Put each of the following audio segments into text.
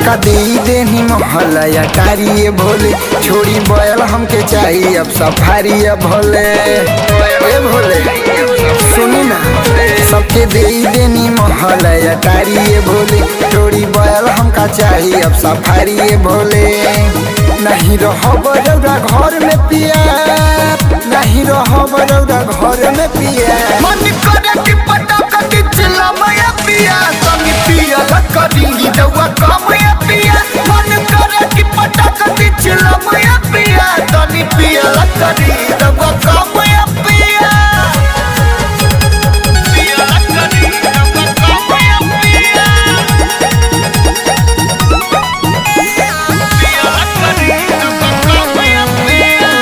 सबका दे देनी मोहल्ला टारी भोले, छोड़ी बैल हमके चाहिए अब सफारी भोले। ए भोले सुनी ना, सबके दे देनी मोहल्ला टारी भोले, छोड़ी बैल हमका चाहिए अब सफारी भोले। नहीं रहो रौरा घर में पिया, नहीं रहो रौरा घर में पिया। मन करे कि पटक दी चिलमया पिया, संग पिया करी दवा कमया पिया। मन करे कि पटक दी चिलमया पिया, तनी पिया करी दवा कमया पिया। पिया करी दवा कमया पिया। पिया करी दवा कमया पिया।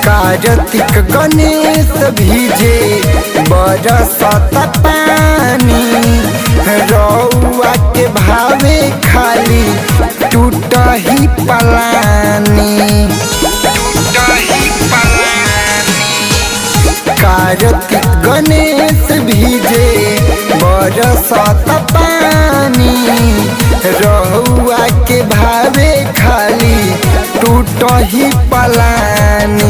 कार्तिक गणेश भीजे बरसत पानी, रउआ के भावे खाली टूट ही पलानी। कार्तिक गणेश भीजे बरसत पानी, रउआ के भावे खाली टूट ही पलानी।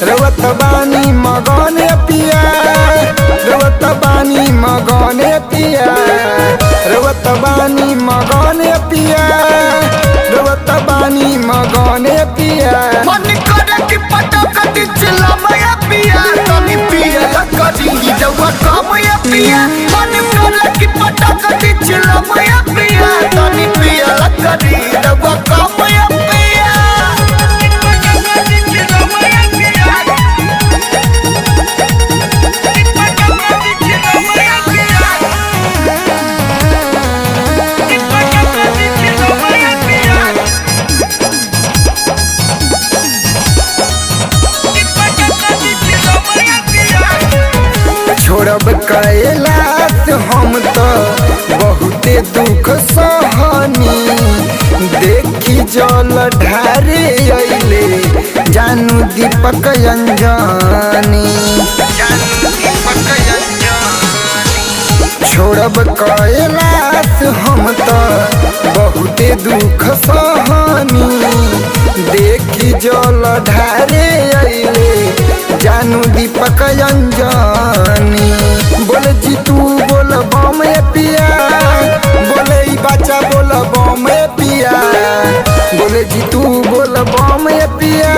रवत बानी मगन पिया, रवत बानी मगन पिया, रवत बानी मगन पिया, रवत बानी मगन पिया। मन करे कि पटक दी चिलमया पिया, तनी पिया करी दवा कमया पिया। मन करे कि पटक दी चिलमया पिया, तनी पिया करी दवा कमया पिया। छोड़ब कैलाश हम तो बहुते दुख सहनी, देखी जल ढारे अइले जानू दीपक अंजनी। छोड़ब कैलाश हम तो बहुते दुख सहनी, देखी जल ढारे अइले जानू दीपक अंजनी। बोले जी तू बोल बम पिया, बोले ई बच्चा बोल बम पिया, बोले जी तू बोल बम पिया,